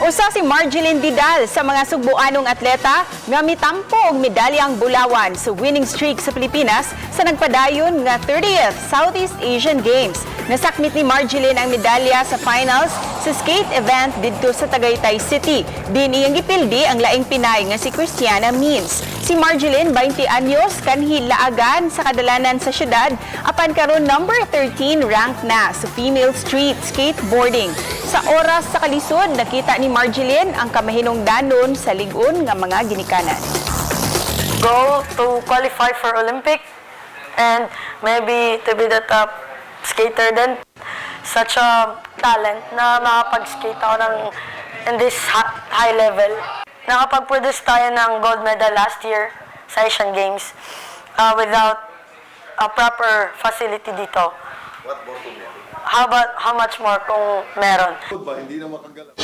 Usa si Margielyn Didal sa mga sugbuanong atleta nga mitampo og medalyang bulawan sa winning streak sa Pilipinas sa nagpadayon nga 30th Southeast Asian Games. Nasakmit ni Margielyn ang medalya sa finals sa skate event didto sa Tagaytay City. Din iyang gipildi ang laing Pinay nga si Christiana Means. Si Margielyn, 20 anyos, kanhi laagan sa kadalanan sa syudad, apan karon number 13 rank na sa female street skateboarding. Sa oras sa kalisod, nakita ni Margielyn ang kamahinungdanon sa lig-on nga mga ginikanan. Goal to qualify for Olympic and maybe to be the top skater then. Such a talent na makapag-skate ako ng in this high level. Nakapag-produce tayo ng gold medal last year sa Asian Games without a proper facility dito. How about how much more kung meron? Ba, hindi na makagalaw.